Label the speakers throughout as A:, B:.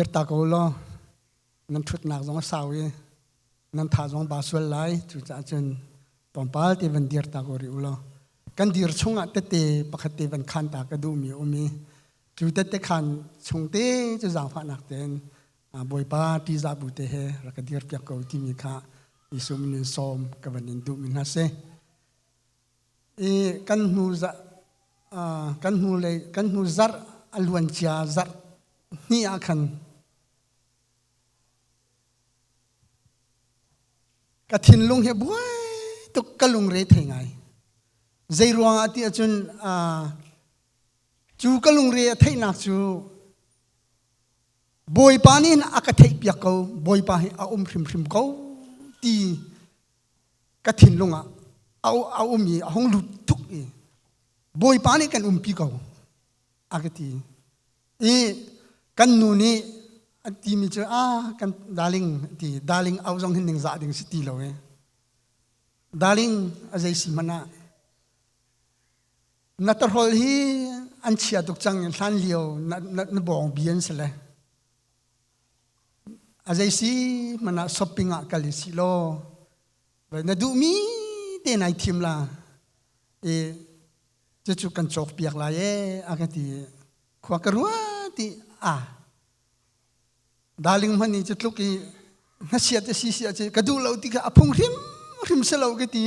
A: Dirta ko law nan ṭhutnak zong a sau i nan tha zong ba sual lai. Cucaah cun tlawmpal te van dir ta ko rih u law kan dir chungah tette pakhat te van khan ta ka duhmi a um i cu tette khan chung te cu zaangfahnak tein Bawipa ṭihzah bu te he rak ka dir piak ko timi kha Jesuh min in sawm ka van in duhmi hna si. I kan hnu za kan hnu lei kan hnu zarh a luancia zarh hnih ah khan ka thinlung hi buai tuk ka lungre thei ngai. Zei ruangah ti ahcun cu ka lungre a theihnak cu Bawipa nih hin a ka theihpiak ko, Bawipa hi a um hrimhrim ko ti ka thinlung ah a um i a hung lut tuk i Bawipa nih kan umpi ko a ka ti. I kan nu nih a timi cu ah kan darling ti darling au zong hin ningzah ding si ti lo e. Darling a zei si hmanh ah na tahrol hi an chia tuk cang hlan lio na, na, na bawng bi an si le A zei si hmanh ah shopping ah kal i si law na duhmi te nai thim la i cucu kan cawk piak lai ee a ka ti khua ka rua ti a darling hmanh nih cu tluk i hnasiat a si si ah ka duh lo ti kha a phung hrim hrim si lo ka ti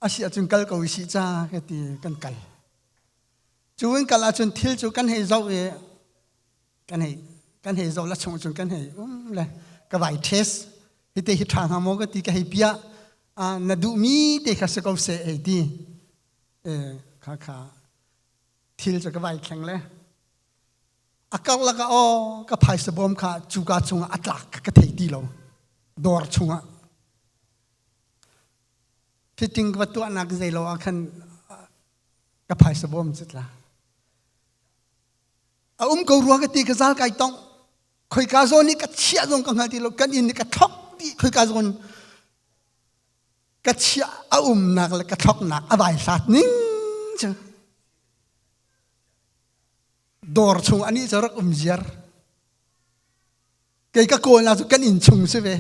A: a si ahcun kal ko i si ca ka ti kan kal cu in kal ahcun thil cu kan hei zoh i kan hei kan hei zoh la chung cun kan hei um le ka vai test hi te hi tha hnga maw ka ti ka hei pia na duhmi te kha si ko se ei ti e kha kha thil cu ka vai thleng le a karlak ah aw ka phaisa bawm kha cuka chungah a tlak ka thei ti lo dawr chungah fitting ka va tuahnak zei lo ah khan ka phaisa bawm cu tla A um ko rua ka ti ka zal kai tong. Khoika zawn i ka chiah zong ka hngal ti lo. Kan inn i ka thlok dih khoika zawn ka chiah a umnak le ka thloknak a vai hlat ning cu. Dawr chung ani cu rak um ziar. Kei ka kawlnak cu kan inn chung si ve.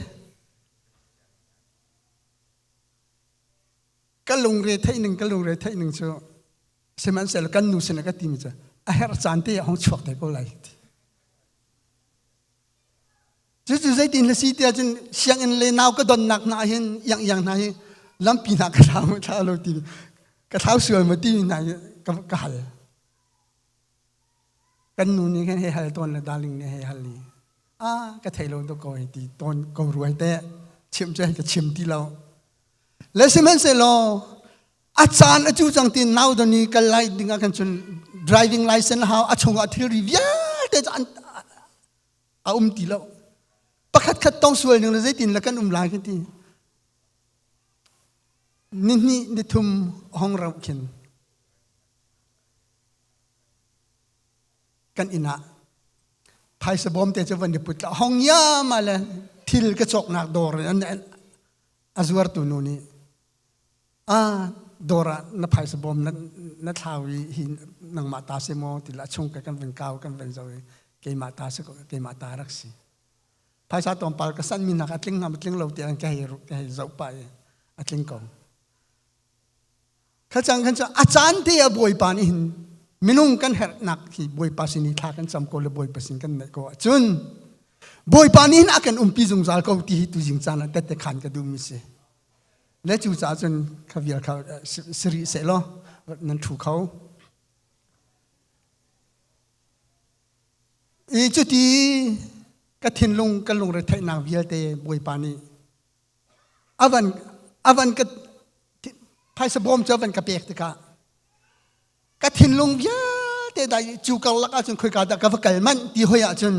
A: Ka lungre theih ning ka lungre theih ning cu Sihmanhsehlaw kan nu sin ah ka timi cu a herh caan te ah hong chuak te ko lai ti. Cucu zeitin na si tiah cun sianginn le nau ka donnak hna hin iang iang hna hi lampi hna ka thlau thlau lo ti ka thlau sual maw timi hna hi ka, ka hal. Kan nu nih khan hei hal tawn le darling nih hei hal i ah ka thei lo to ko hei ti tawn ko ruai te chim cu hei ka chim ti lo. Le sihmanhsehlaw a caan a cu cang ti nau don i kal lai ding ah khan cun driving license hau a chungah thilri vialte cu an a um ti lo pakhat khat tong sual ning le zeitin le kan um lai kan ti ni hnih ni thum hong rauh khin kan inn ah phaisa bawm te cu van i put la hong ya ma le thil ka cawknak dawr an a zuartu nu nih Ah, dawr ah na phaisa bawm na, na thlau i hi nangmah ta si maw ti la chung ka kan van kau kan van zo i keimah ta si ko keimah ta rak si. Phaisa tlawmpal ka san mi nak a tling ngam tling lo tiang ka hei ka hei zoh pah i a tling ko. Kha cang khan cu a caan te a bawipa nih hin minung kan herhnak hi bawipa sin i thla kan cam ko le bawipa sin kan naih ko ahcun bawipa nih hin a kan umpi zungzal ko ti hi tuzing caan ah tette khan ka duhmi si. Le cu caah cun kha vial kha si rih seh law nan ṭhu kho. I cuti ka thinlung ka lungretheihnak vialte Bawipa nih avan avan ka phaisa bawm cu avan ka pek tikah ka thinlung vialte dai cu karlak ahcun khoika dah ka va kal manh ti hoi ahcun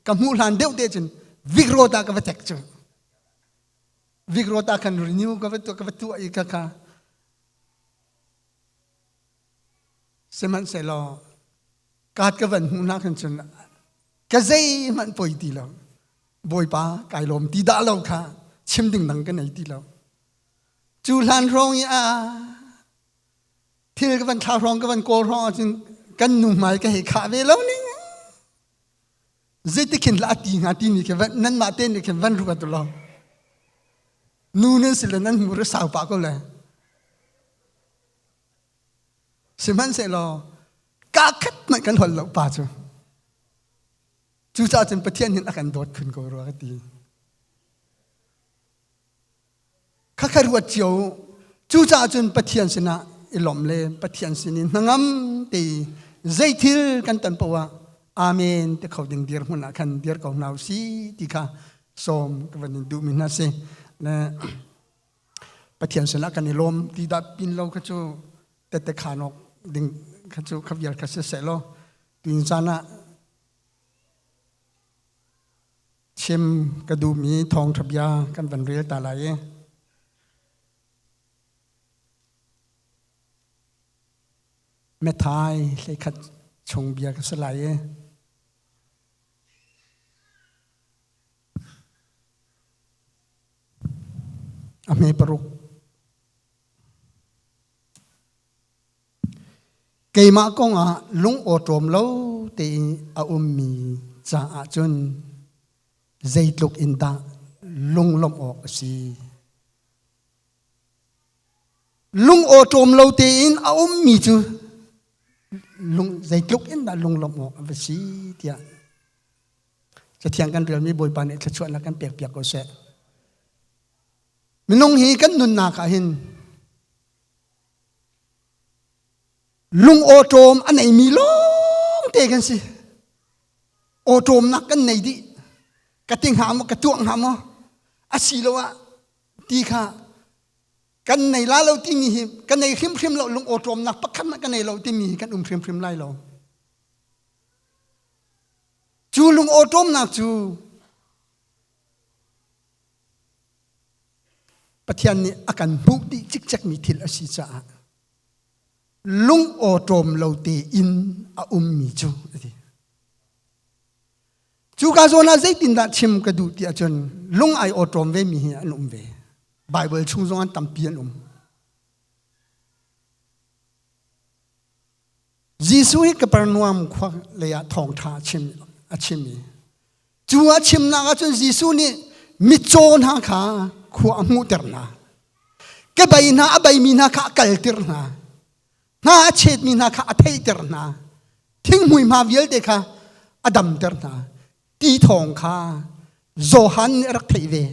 A: ka hmuh hlan deuh te cun Vic Road ah ka va tek cu. Vic Road ah khan renew ka va tuah ka va tuah i ka kha sihmanhsehlaw kaat ka van hmuh hna khan cun ka zeihmanh poi ti lo bawipa kai lawm ti dah lo kha chim ding dang ka nei ti lo cu hlan hrawng i a thil ka van thla hrawng ka van kawl hrawng ahcun kan nu hmai ka hei khah ve lo ning. Zeitikhin la a ti hnga timi khi nanmah te nih khin van ruat law. Nu nan si le nan hmur a sau pah ko le. Sihmanhsehlaw kaa khat hmanh kan holh lo pa cu. Cucaah cun Pathian hin a kan dawt khun ko rua ka ti. Khakha ruat cio cucaah cun Pathian sinah i lawmh le Pathian sin in hnangam te zei thil kan ton poah ah amen ti kho ding dirhmun ah khan dir ko hna si ti kha sawm ka van in duhmi hna si. Le Pathian sinah kan i lawm ti dah pin lo kha cu tette khan awk ding kha cu kha vial kha si seh law tuin caan ah chim ka duhmi thawngṭha bia kan van rel ta lai i Methai 11 chung bia ka si lai i A hme paruk. Keimah kongah lung awṭawm lo tein a ummi caah cun zeitluk in dah lunglawmh awk a si. Lung awṭawm lo tein a ummi cu lung zeitluk in dah lunglawmh awk a va si tiah Cathiang kan relmi Bawipa nih thluachuahnak kan pekpiak ko seh. Minung hi kan nunnak ah hin lung awṭawm a neimi lawng te kan si. Awṭawmnak kan nei dih. Ka ti hnga maw, ka tuah hnga maw, asiloah ti kha kan nei la lo timi hi ka nei hrimhrim lo lung awṭawmnak pakhat hmanh ka nei lo timi hi kan um hrimhrim lai lo. Cu lungawṭawmnak cu Pathian nih a kan hmuh dih cikcekmi thil a si caah lungawṭawm lo tein a ummi cu a ti. Cuka zawn ah zeitindah chim ka duh ti ahcun lung ai awṭawm vemi hi an um ve. Baibal chung zong an tampi an um. Jesuh hi Kapernaum khua lei ah thawngṭha a chim a chim i cu a chimnak ahcun Jesuh nih mitcaw hna kha khua a hmuhter hna. Kebei hna a beimi hna kha a kalter hna. Hna a chetmi hna kha a theihter hna. Thinghmui hma vialte kha a damter hna. Ti thawng kha Johan nih a rak theih ve.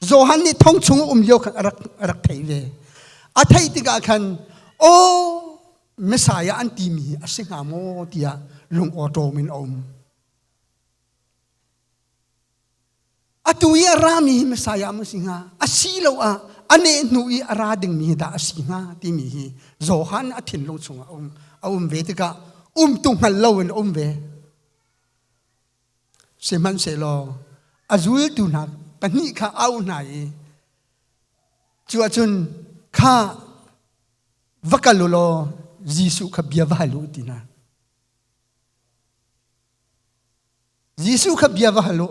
A: Johan nih thong chung um lio khan a rak, a rak theih ve. A theih tikah khan, aw Messiah an timi a si hnga maw tiah lung awṭawm in a um. Atu i a rami hi Messiah maw si hnga? Asiloah a neh hnu i a ra dingmi hi dah a si hnga timi hi Johan a thinlung chungah a um, a um ve tikah umtu hngal loin a um ve. Sihmanhsehlaw a zultu hna pahnih kha a auh hna i cu ahcun kha va kal u law Jesuh kha bia va hal u ti hna. Jesuh kha bia va hal u.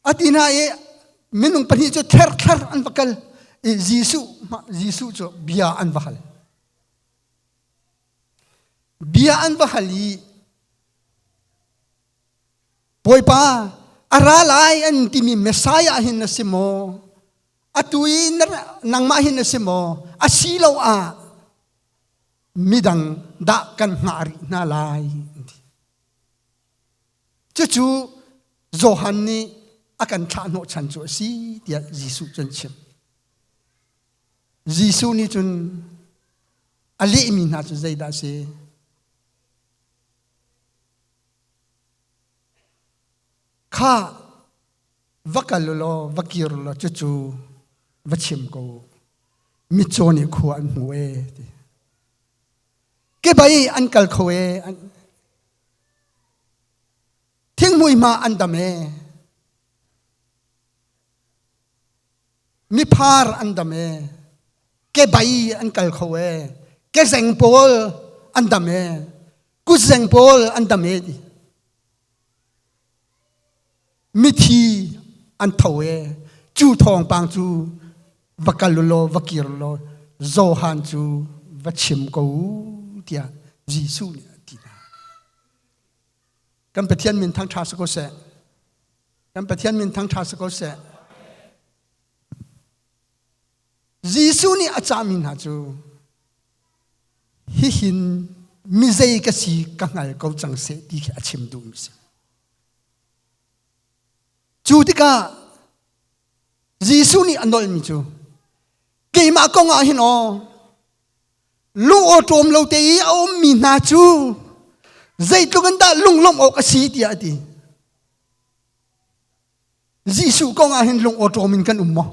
A: A ti hna i minung pahnih cu therthlar an va kal i Jesuh Jesuh cu bia an va hal. Bia an va hal i Bawipa a ra lai an timi Messiah hin na si maw? Atu i nangmah hin na si maw? Asiloah midang dah kan hngah rih hna lai? Cucu Johan nih a kan thlah hnawhchan cu a si tiah Jesuh cu an chim. Jesuh nih cun a lehmi hna cu zeidah a si? Kha va kal u law va kir u law cucu va chim ko u. Mitcaw nih khua an hmu ee ti. Kebei an kal kho ee. Thinghmui hma an dam ee. Miphar an dam ee. Kebei an kal kho ee. Kezeng pawl an dam ee. Kutzeng pawl an dam ee ti. Mithi an tho ee. Cu thawngpang cu va kal u law va kir u law Johan cu va chim ko u tiah Jesuh nih a ti hna. Kan Pathian min thangṭha si ko seh. Kan Pathian min thangṭha si ko seh. Jesuh nih a cahmi hna cu hihin mizei ka si ka hngal ko cang seh ti khi a chim duhmi si. Cu tikah Jesuh nih a nolhmi cu keimah kong ah hin aw lung awṭawm lo te i a ummi hna cu zeitluk in dah lunglawmh awk a si tiah a ti. Jesuh kong ah hin lung awṭawm in kan um maw?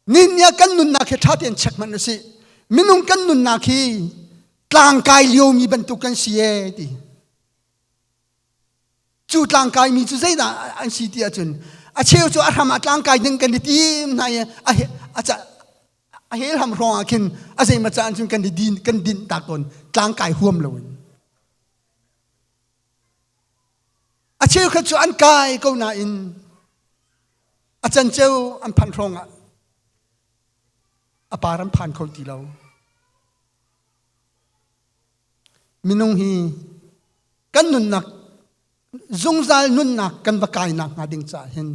A: Ninia kan nunnak hi ṭha tein check hmanh u sih. Minung kan nunnak hi tlangkai liomi bantuk kan si ee ti. Cu tlangkaimi cu zeidah an si ti ahcun a cheu cu a hram ah tlangkai ding kan i tim hna i a a hel ham hrawng ah khin a zeimaw caan cun kan i din kan dinh tak tawn tlangkai huam loin. A cheukhat cu an kai ko nain a canceu an phanh hrawng ah a par an phan kho ti lo. Minung hi kan nunnak zungzal nunnak kan va kainak hnga ding caah hin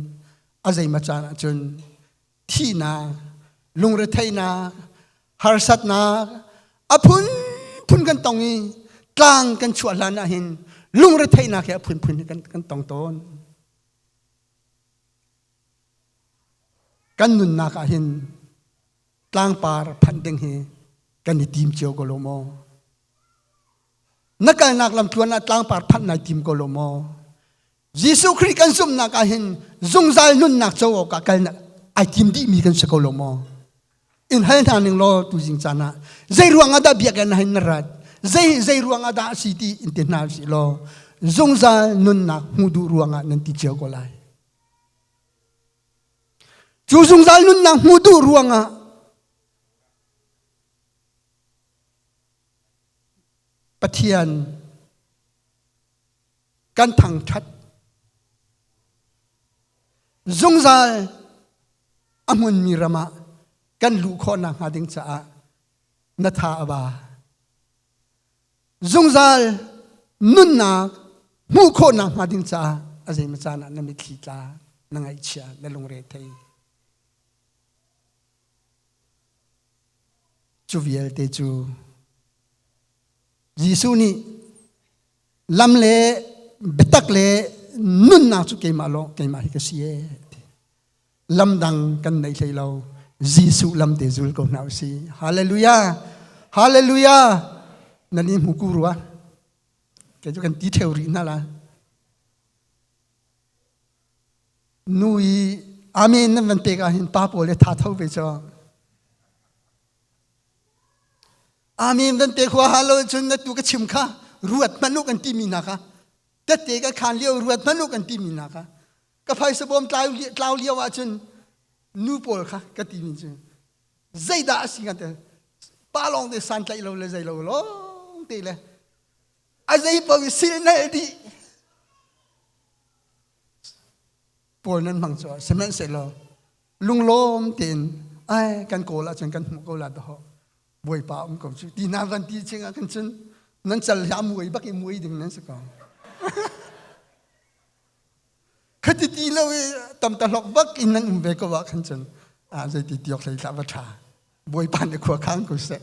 A: a zeimaw caan ahcun thihnak, lungretheihnak, harsatnak a phunphun kan tong i tlang kan chuah hlan ah hin lungretheihnak hi a phunphun hi kan, kan tong tawn. Kan nunnak ah hin tlangpar phanh ding hi kan i tim cio ko lo maw? Na kalnak lamtluan ah tlangpar phanh nai tim ko lo maw? Jesuh Khrih kan zumhnak ah hin zungzal nunnak co awkah kal ai tim dihmi kan si ko lo maw? In hal hna ning law tuzing caan ah zei ruang ah dah biakinn ah hin na rat? Zei zei ruang ah dah a si ti in ti hna usih law zungzal nunnak hmuh duh ruang ah nan ti cio ko lai. Cu zungzal nunnak hmuh duh ruang ah Pathian kan thangṭhat zungzal a hmunmi ram ah kan luh khawh nakhnga ding caah na tha a ba zungzal nunnak hmuh khawh nakhnga ding caah a zeimaw caan ah na mitthli tla na ngaihchia na lungre thei cu vialte cu Jesuh nih lam le biatak le nunnak cu keimah lawng keimah hi ka si ee lam dang kan nei hlei lo Jesuh lam te zul ko hna usih hallelujah hallelujah nan i hmu ku rua kei cu kan ti theu rih hna la nu i amen nan van pek ah hin pa pawl le tha tho ve cho Amen dan te khua ha lo cun na tu ka chim kha ruat hmanh u kan timi hna kha tette ka khan lio ruat hmanh u kan timi hna kha ka phaisa bawm tlau tlau lio ahcun nu pawl kha ka timi cu zeidah a si nga te pa lawng te san tlaih lo le zei lo lawng te le a zei paoh i sil nal dih pawl nan hmang cu sihmanhsehlaw lunglawm tein ai kan kawl ahcun kan hmuh ko la dahawh bawipa um ko cu ti na van ti ching ah kan cun nan cal hi a muai bak i muai ding nan si ko khati ti lo i tam ta hlok bak in nan um ve ko ah khan cun a zeiti tiok hlei thlah va tha bawipa nih khua khang ko seh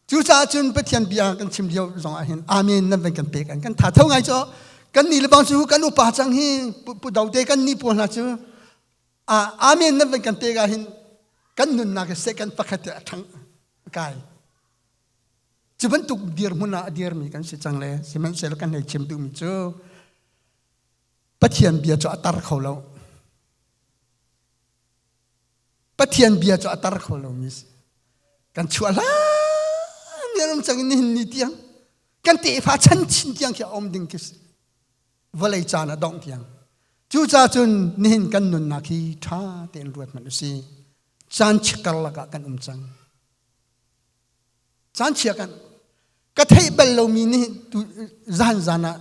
A: Cucaah cun Pathian bia kan chim lio zong ah hin amen nan van kan pek an kan tha tho ngai cu kan ni le bang cu kan upa cang hi pu do te kan ni pawl hna cu amen nan van kan pek ah hin kan nunnak hi second pakhat a thang kai cu bantuk dirhmun ah a dirmi kan si cang le sihmanhsehlaw kan hei chim duhmi cu Pathian bia cu a tar kho lo Pathian bia cu a tar kho lomi si. Kan chuah hlan mi an um cang in nihin ni tiang kan tefa chan chin tiang khi a um ding khi si. Vawlei caan a dongh tiang. Cucaah cun nihin kan nunnak hi ṭha tein ruat hmanh u si. Caan chia karlak ah kan um cang. Caan chia kan ka theih bal lomi nih tu zan zan ah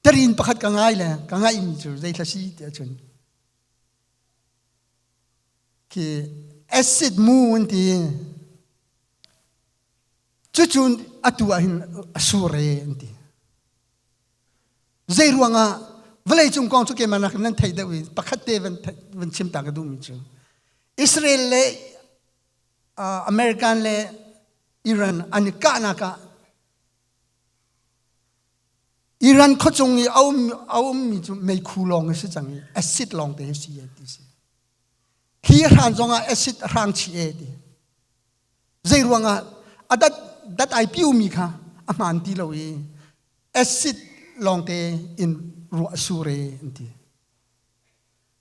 A: tarin pakhat ka ngai le ka ngaihmi cu zei thla si ti ahcun khi acid mu an ti. Cucu atu ah hin a sur e an ti. Zei ruangah vawlei cung kong cu keimah nak nan theih deuh i pakhat te van van chim ta ka duhmi cu Israel le American le Iran an i kahnak ah Iran khuachung i a um a ummi cu meikhu lawng a si cang i acid lawng te hi si e ti si. Thli a hran zongah acid a hrang chih e ti. Zei ruangah a dat dat ai piumi kha a hmaan ti lo i acid lawngte in ruah a sur e an ti.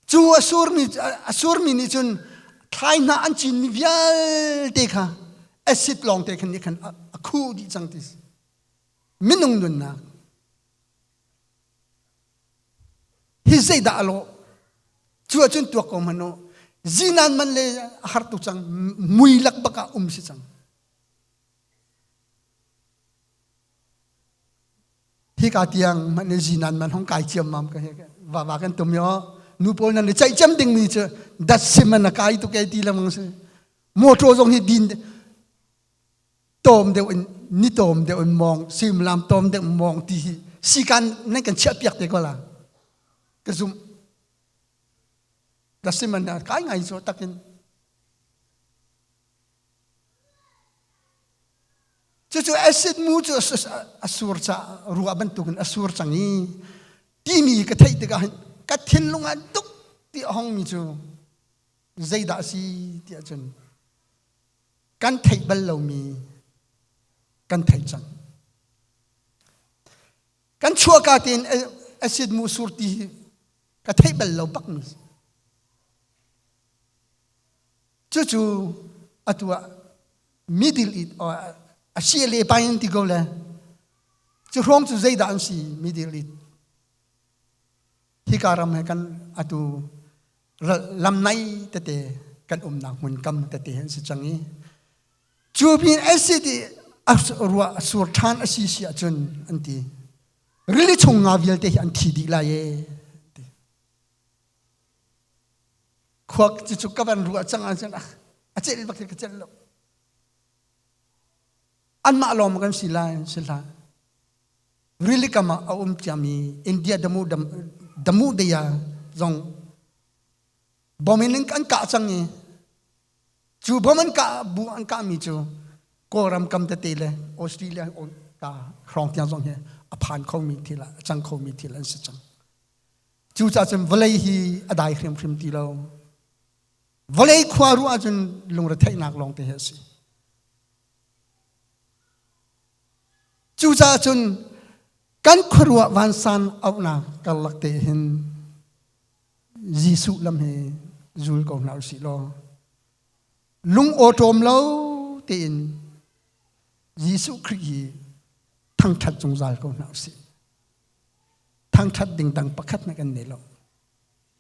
A: Cu a surmi a surmi nih cun thlai hna an cinmi vialte kha acid lawngte khan nih khan a khuh dih cang ti si. Minung nunnak hi zeidah a lawh? Cu ahcun tuak ko hmanh u. Zinan man le a har tuk cang. Mui lak bak ah um si cang. Hika tiang hmanh ni zinan man hong kai ciammam ka he va va kan tum yo. Nu pawl nan i ceih ciam dingmi cu dat sim an a kai tuk ei ti lemang si. Motor zong hi din tawm deuh in ni tawm deuh in mawng suimilam tawm deuh in mawng ti hi sikan nan kan chiah piak te ko la ka zum ka siman kai ngai so takin cucu acid mu cu a sur ca ruah bantukin a sur cang i timi ka theih tikah ka thinlung ah duk ti a hongmi cu zeidah a si tiah cun kan theih bal lomi kan theih cang. Kan chuahka tein acid mu sur ti hi ka theih bal lo bak mi. Cucu atu ah Middle East a si le pa in ti ko le cu hrawng cu zeidah an si Middle East Hika ram he kan atu lam nai tete kan umnak hmun kam tete an si cang i cu pin acid i ruah a sur ṭhan a si si ahcun an ti rili chung nga vialte hi an thi dih lai e khua cu ka van ruah cang ahcun a celh bak ka celh lo anmah lawng kan si lai si hlah Rili kam ah a um ciami India damu damu deya zong bom in an kah cang i cu bom an kah bu an kahmi cu Kawlram kam tete le Australia ka hrawng tiang zong hi a phan khomi thil a cang khomi thil an si cang. Cucaah cun vawlei hi a dai hrimhrim ti lo. Vawlei khua ruah ahcun lungretheihnak lawng te hi a si. Cucaah cun kan khuaruah vansan auhnak karlak te hin Jesuh lam hi zul ko hna usih law lung awṭawm lo tein Jesuh Khrih hi thangṭhat zungzal ko hna usih. Thangṭhat ding dang pakhat na kan nei lo.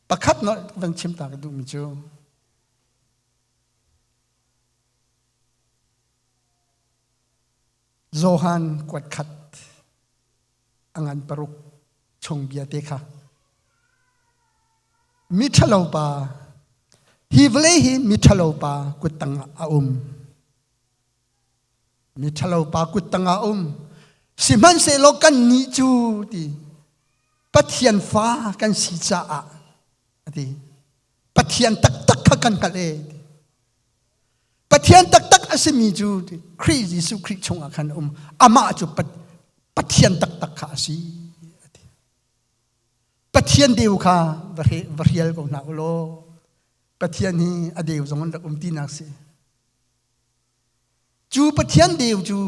A: Pakhat no van chim ta ka duhmi cu Johan kuat khat a ngan paruk chung bia te kha mi ṭhalo pa hi vawlei hi mi ṭhalo pa kut tangah a um mi ṭhalo pa kut tangah a um sihmanhsehlaw kannih cu ti Pathian fa kan si caah a ti Pathian taktak kha kan hngalh e Pathian taktak a simi cu Khrih Jesuh Khrih chungah khan a um. Amah cu Pathian taktak kha a si. Pathian deu kha va hrial ko hna u law Pathian hi a deu zong an rak um tinak si. Cu Pathian deu cu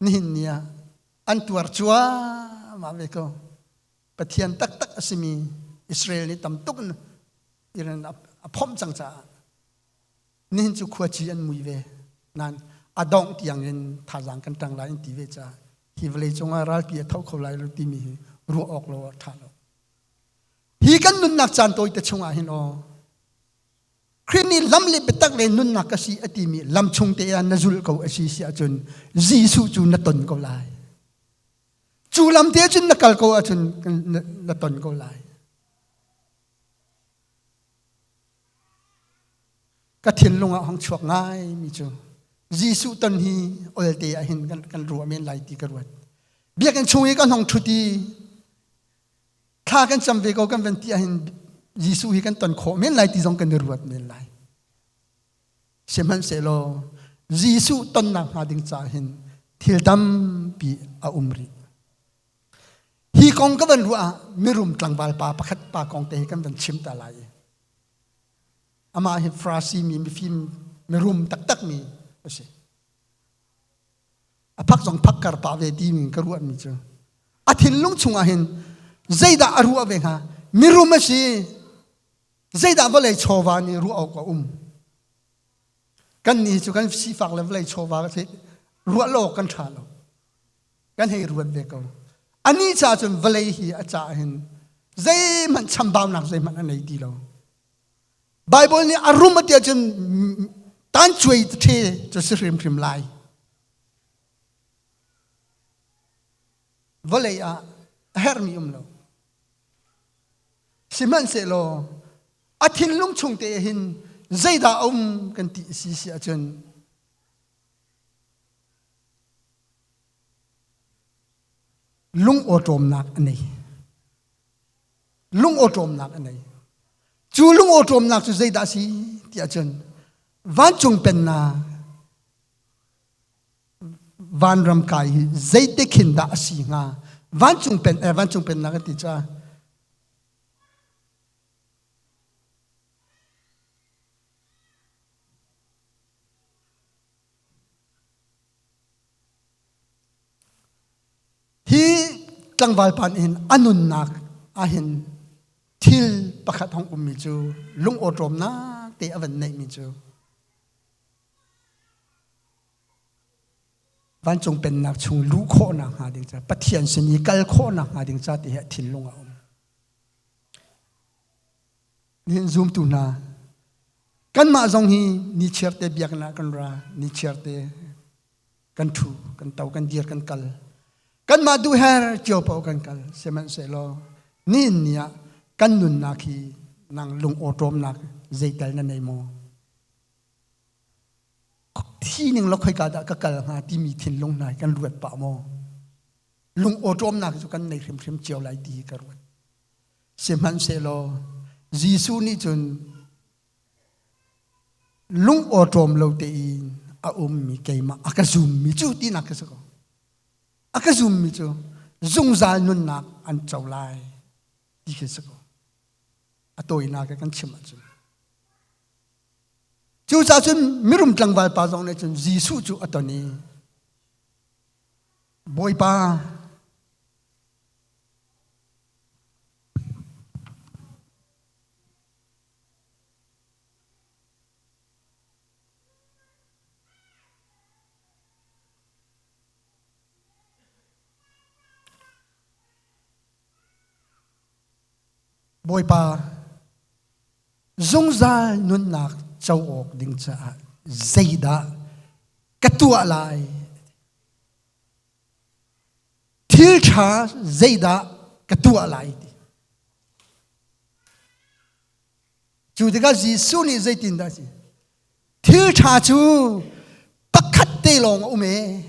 A: nihin ni ah an tuar cuahmah ve ko. Pathian taktak a simi Israel nih tam tuk in Iran a phomh cang caah nihin cu khuaci an mui ve nain a dongh tiang in thazaang kan ṭang lai an ti ve caah hi vawlei cungah ralpi a tho kho lai lo timi hi ruah awk lo a ṭha lo. Hi kan nunnak caan tawite chungah hin aw Khrih nih lam le biatak le nunnak ka si a timi lam chung te ah na zul ko a si si ahcun Jesuh cu na ton ko lai. Cu lam te cun na kal ko ahcun na ton ko lai. Ka thinlung ah hong chuak ngai mi cu. Jesuh ton hi olte ah hin kan, kan ruah men lai ti ka ruat. Biakinn chung i kan hong ṭhut i thla kan cam ve ko kan van ti ahhin Jesuh hi kan ton khawh men lai ti zong kan i ruat men lai. Sihmanhsehlaw Jesuh tonnak hnga ding caah hin thil tampi a um rih. Hi kong ka van ruah ah mirum tlangval pa pakhat pa kong te hi kan van chim ta lai. Amah hi Farasi mi mifim mirum taktak mi a si. A phak zong phak kar pah ve timi ka ruahmi cu a thinlung chungah hin zeidah a ruah ve hnga mirum a si zeidah vawlei chawva nih ruah awk a um kan nih cu kan sifak le vawlei chawva ruah lo awk kan ṭha lo kan hei ruat ve ko anih caah cun vawlei hi a caah hin zeihmanh chambaunak zeihmanh a nei ti lo Bible nih a rum a ti ahcun tan cuai ṭhe cu si hrimhrim lai vawlei ah a herhmi um lo sihmanhsehlaw a thinlung chung te hin zeidah a um kan ti si si ahcun Lungawṭawmnak a nei. Lungawṭawmnak a nei. Cu lungawṭawmnak cu zeidah a si ti ahcun vancung pennak vanram kai hi zeitik khin dah a si hnga vancung pen eh, vancung pennak a ti caah Hi tlangval pa nih hin a nunnak ahhin thil pakhat hong ummi cu lungawṭawmnak te a van neihmi cu vancung pennak chung luh khawhnak hnga ding ca Pathian sin i kal khawhnak hnga ding ca ti hi a thinlung a um. Nihin zumtu hna kanmah zong hi nichiar te biakinn ah kan ra nichiar te kan ṭhu kan to kan dir kan kal kanmah duh her cio paoh kan kal sihmanhsehlaw nihin ni ah kan nunnak hi nang lung awṭawmnak zeital na nei maw thi ning lo khoika dah ka kal hnga timi thinlung hna kan ruat pah maw lung awṭawmnak cu kan nei hrimhrim cio lai ti ka ruat Sihmanhsehlaw Jesuh nih cun lung awṭawm lo tein a ummi keimah a ka zummi cu tinak ka si ko. A ka zummi cu zungzal nunnak an co lai ti khi si ko. A tawinak kan chim ahcun. Cucaah cun mirum tlangval pa zong nih cun Jesuh cu a ton i Bawipa Bawipa zungzal nunnak co awk ding caah zeidah ka tuah lai Thil ṭha zeidah ka tuah lai ti. Cu tikah Jesuh nih zeitindah a si? Thil ṭha cu pakhat te lawng a um ee.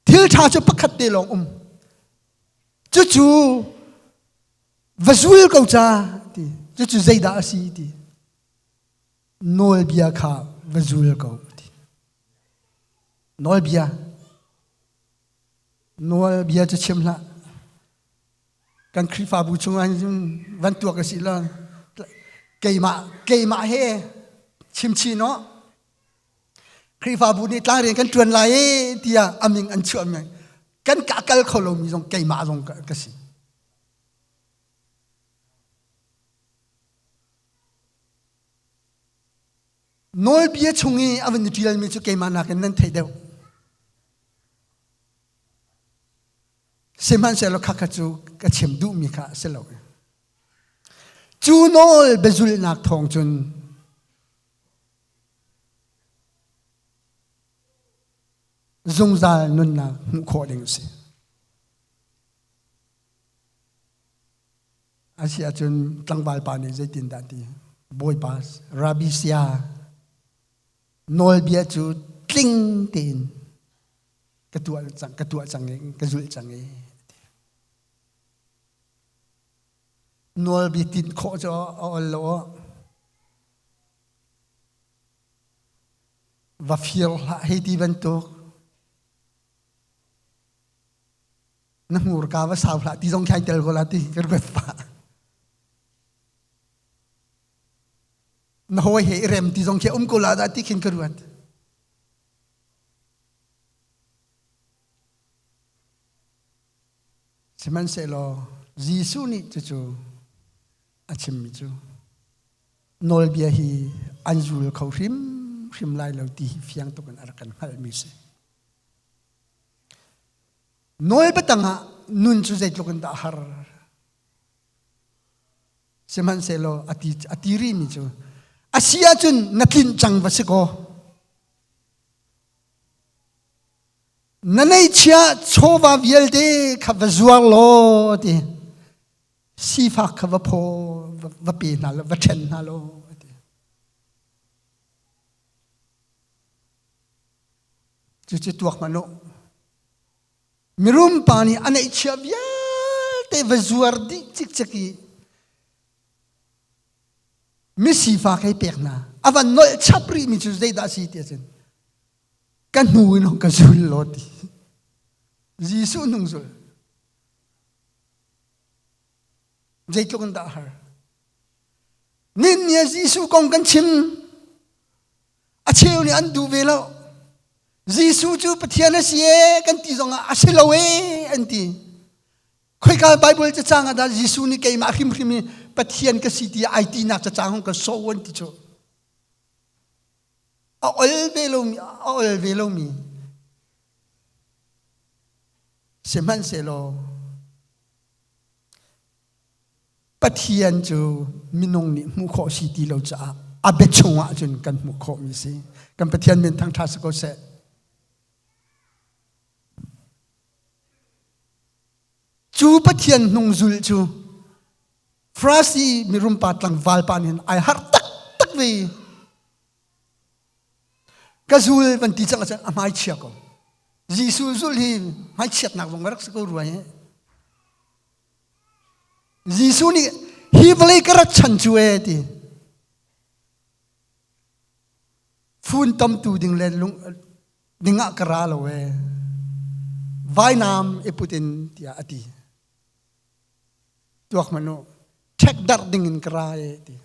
A: Thil ṭha cu pakhat te lawng um. Cucu va zul ko ca ti. Cucu zeidah a si ti. Nawlbia kha va zul ko ti. Nawlbia. Nawlbia cu chim hlah. Kan Khrihfabu chungah hin van tuak a si lo. Keimah keimah he chim chin aw. Khrihfabu nih tlangrian kan ṭuan lai e tiah a min an chuah mi kan ka kal kho lomi zong keimah zong ka si. Nawlbia chung i a van i ṭialmi cu keimah nakin nan theih deuh. Sihmanhsehlaw khakha cu ka chim duhmi kha a si lo. Cu nawl biazulhnak thawng cun zungzal nunnak hmuh khawh ding a si. A si ahcun tlangval pa nih zeitindah a ti? Bawipa Rabbi sia nawlbia cu tling tein ka tuah cang ka tuah cang i ka zulh cang i nawlbia tin khawh cu a ol lo va fir hlah hei ti bantuk na hmurka va sau hlah ti zong khain tel ko la ti ka ruat pah na hawi he i rem ti zong khi um ko la dah ti khin ka ruat sihmanhsehlaw Jesuh nih cucu a chimmi cu nawlbia hi an zul kho hrimhrim lai lo ti hi fiang tuk in a rak kan hngalhmi si. Nawlbia tangah nun cu zeitluk in dah har. Sihmanhsehlaw a ti a ti rihmi cu a si ahcun na tlinh cang va si kaw na neihchia chawva vialte kha va zuar law ti sifak kha va phaw va pe hna law va ṭhen hna law a ti. Cucu tuak hmanh u. Mirum pa nih a neihchia vialte va zuar dih cikcek i misifak hei pek hna. A van nolh chap rihmi cu zeidah a si ti ahcun ka hnu in hong ka zul law ti. Jesuh hnung zul. Zeitluk in dah har. Nin ni Jesuh kong kan chim. A cheu nih an duh ve lo. Jesuh cu Pathian a si e kan ti zongah a si lo e an ti. Khoika Bible cacang ah dah Jesuh nih keimah hrimhrim hi Pathian ka si ti ai tinak cacang hong ka so an ti cu. A ol ve lomi a ol ve lomi Sihmanhsehlaw Pathian cu minung nih hmuh khawh si ti lo caah a bia chungah cun kan hmuh khawhmi si. Kan Pathian min thangṭha si ko seh. Cu Pathian hnung zulh cu Farasi mirum pa tlangval pa nih ai harh taktak ve. Ka zul van ti cang ahcun a hmai chia ko. Jesuh zul hi hmaichiatnak zong rak si ko rua hi. Jesuh nih hi vawlei ka rat chan cu e ti. Fun tamtu ding le lung ding ah ka ra lo e. Vainam i put in tiah a ti. Tuak hmanh u. Ṭhek darh ding in ka ra e ti.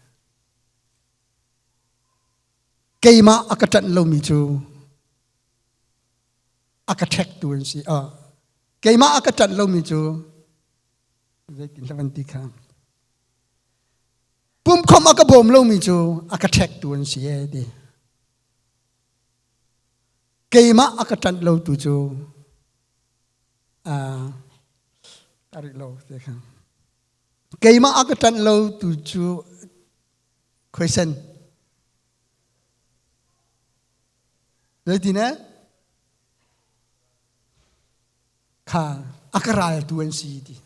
A: Keimah a ka ṭanh lomi cu a ka ṭhektu an si. Keimah a ka ṭanh lomi cu zeitin hla van ti kha pumkhom a ka bawm lomi cu a ka ṭhektu an si e ti. Keimah a ka ṭanh lotu cu ka rih lo ti kha. Keimah a ka ṭanh lo tu cu Khuaisen. Zeitin eh? Kha a ka raltu an si ti.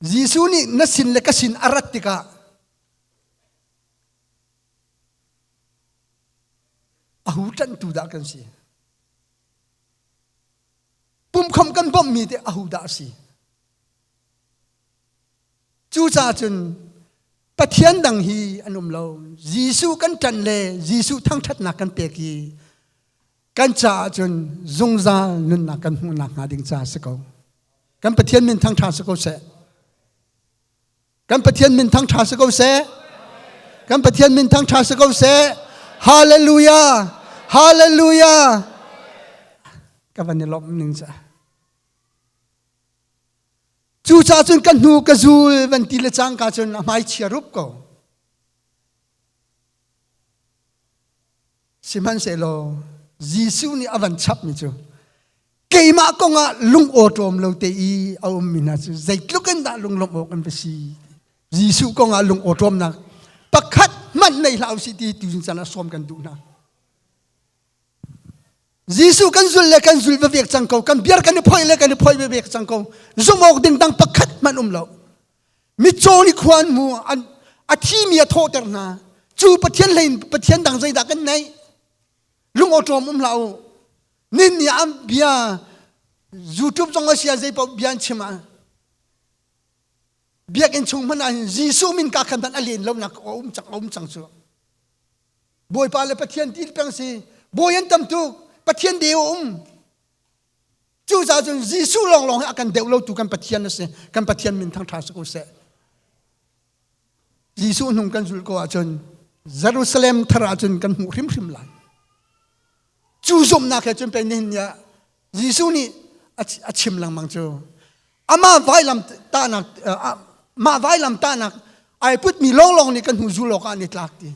A: Jesuh nih na sin le ka sin a rat tikah a hu ṭanhtu dah kan si. Pumkhom kan bawmhmi te a hu dah a si. Cucaah cun Pathian dang hi an um lo. Jesuh kan ṭanh le Jesuh thangṭhatnak kan pek i kan caah cun zungzal nunnak kan hmuhnak hnga ding ca si ko. Kan Pathian min thangṭha si ko seh. Kan Pathian min thangṭha si ko seh. Kan Pathian min thangṭha si ko seh. Hallelujah! Hallelujah! Ka van i lawmh ning ca. Cucaah cun ka hnu ka zul van ti le cangka cun a hmai chia rup ko. Sihmanhsehlaw Jesuh nih a van chapmi cu keimah kongah lung awṭawm lo te i a ummi hna cu zeitluk in dah lunglawmh awk an va si. Jesuh kongah lung awṭawmnak pakhat hmanh nei hlah usih ti tu chan ah sawm kan duh hna. Jesuh kan zul le kan zul vek cang ko kan biar kan i phoih le kan i phoih vek cang ko zumh awk ding dang pakhat hmanh um lo mitcaw nih khua an hmu an A thimi a thawhter hna. Cu Pathian hlei in Pathian dang zeidah kan neih? Lung awṭawm um hlah u. Nin nih an bia YouTube zong a si ah zei paoh bia an chim ah biakinn chung hmanh ah hin Jesuh min ka khan a len lonak a um cang a um cang cu. Bawipa le Pathian ti peng si. Bawi an tam tuk. Pathian de a um. Cucaah cun Jesuh lawnglawng hi a kan deuh lotu kan Pathian a si. Kan Pathian min thangṭha si ko seh. Jesuh hnung kan zulh ko ahcun Jerusalem thar ahcun kan hmuh hrimhrim lai. Cu zumhnak he cun pei nihin ni ah Jesuh nih a chim lengmang cu amah vailam tahnak mah vailam tahnak ai putmi lawnglawng nih kan hnu zul awk ah an i tlak ti.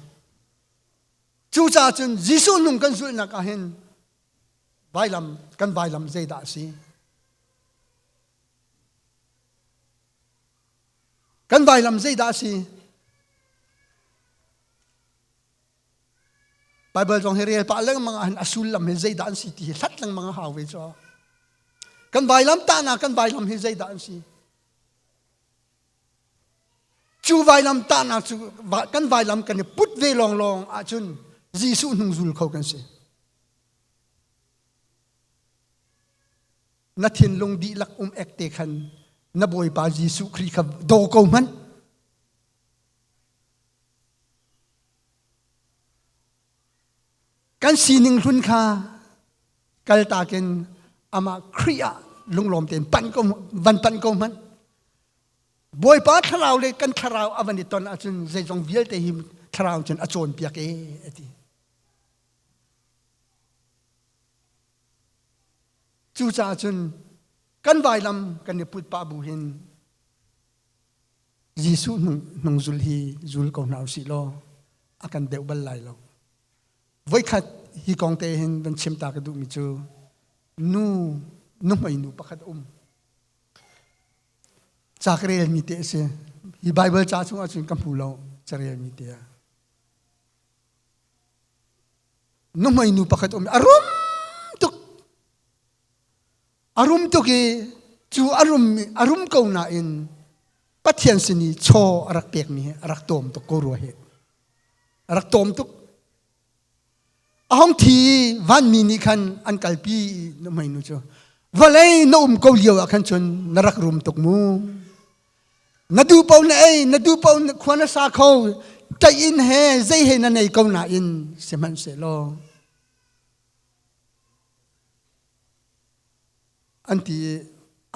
A: Cucaah cun Jesuh hnung kan zulhnak ah hin Vailam, kan vailam zeidah a si? Kan vailam zeidah a si? Bible zong hi rel pah lengmang ah hin a sullam hi zeidah an si ti hi hlat lengmang a hau ve cu. Kan vailam tahnak kan vailam hi zeidah an si? Cu vailam tahnak cu kan vailam kan i put ve lawnglawng ahcun Jesuh hnung zul kho kan si. Na thinlung dihlak um ek te khan na Bawipa Jesuh Khrih kha daw ko hmanh. Kan sining hlun kha kaltak in amah Khrih ah lunglawm tein panh ko van panh ko hmanh. Bawipa thlarau le kan thlarau a van i ton ahcun zeizong vialte hi thlarau cun a cawnpiak e a ti. Cucaah cun kan vailam kan i put pah bu hin Jesuh hnungzul hi zul ko hna usih law a kan deuh bal lai lo. Voikhat hi kong te hin van chim ta ka duhmi cu nu nuhmei nu pakhat a um. Ca ka relmi te a si. Hi Bible ca chung ahcun ka hmu lo ca relmi te ah. Nuhmei nu pakhat um a rum tuk. A rum tuk i cu a rum a rum ko nain Pathian sin i chaw a rak pekmi hi a rak tawm tuk ko rua hi. A rak tawm tuk. A hong thi i vanmi nih khan an kalpi i nuhmei nu cu vawlei na um ko lio ah khan cun na rak rum tuk mu. Na duh paoh na ei, na duh paoh khua na sa kho, ṭaih in he zei he na nei ko nain sihmanhsehlaw an ti i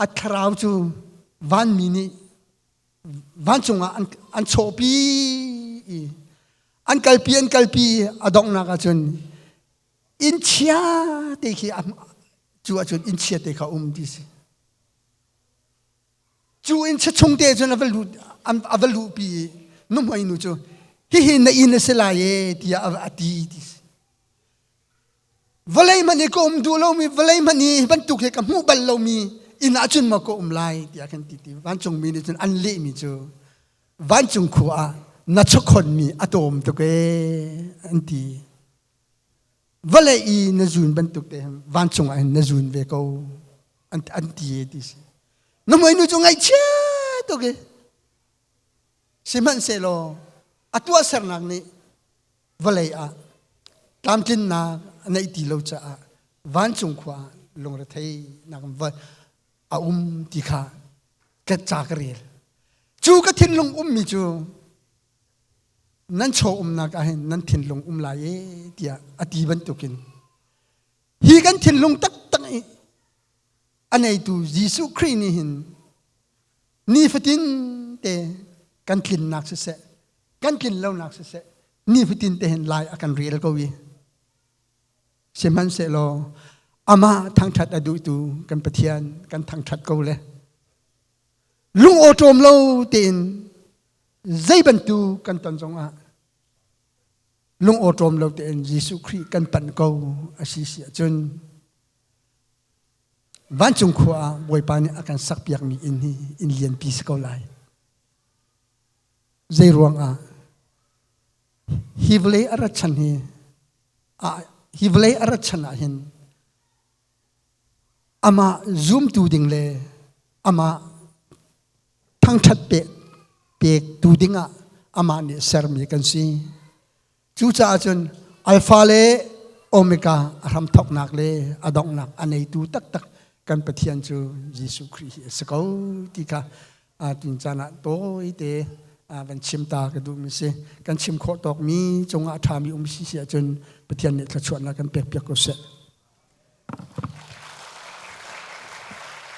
A: a thlarau cu vanmi nih vancung ah an chawhpi i an kalpi an kalpi a donghnak ahcun inn chia te khi cu ahcun inn chia te kha um ti si. Cu inn chia chung te cun a va lut a va luhpi i nuhmei nu cu hihi na inn a si lai e tiah a ti ti si. Vawlei hmanh i ka um duh lomi vawlei hmanh i hi bantuk hi ka hmuh bal lomi inn ah cun maw ka um lai tiah kan ti ti vancungmi nih cun an lehmi cu vancung khua ah na chawkhonmi a tawm tuk ee an ti. Vawlei i na zun bantuk te hin vancung ah hin na zun ve ko an, an ti e ti si. Na muainu cu ngaihchia tuk i sihmanhsehlaw a tuahsernak nih vawlei ah tlamtlinnak a neih ti lo caah vancung khua ah lungretheihnak a um ti kha ka ca ka rel. Cu ka thinlung ummi cu nan chaw umnak ah hin nan thinlung um lai e tiah a ti bantukin hi kan thinlung taktak i a neitu Jesuh Khrih nih hin nifatin te kan tlinnak siseh kan tlin lonak siseh nifatin te hin lai a kan rel ko i sihmanhsehlaw amah thangṭhat a duhtu kan Pathian kan thangṭhat ko le lung awṭawm lo tein zei bantuk kan ton zongah lung awṭawm lo tein Jesuh Khrih kan panh ko a si si ahcun vancung khua ah Bawipa nih a kan sakpiakmi inn hi inn lianpi si ko lai. Zei ruangah hi vawlei a rat chan hi hi vawlei a rat chan ah hin amah zumtu ding le amah thangṭhat pek pektu dingah amah nih sermi kan si. Cucaah cun Alpha le Omega a hramthawknak le a donghnak a neitu taktak kan Pathian cu Jesuh Khrih hi a si ko ti kha tun caan ah tawite van chim ta ka duhmi si. Kan chim khawh tawkmi cungah a ṭhami um si si ahcun Pathian nih thluachuahnak kan pekpiak ko seh.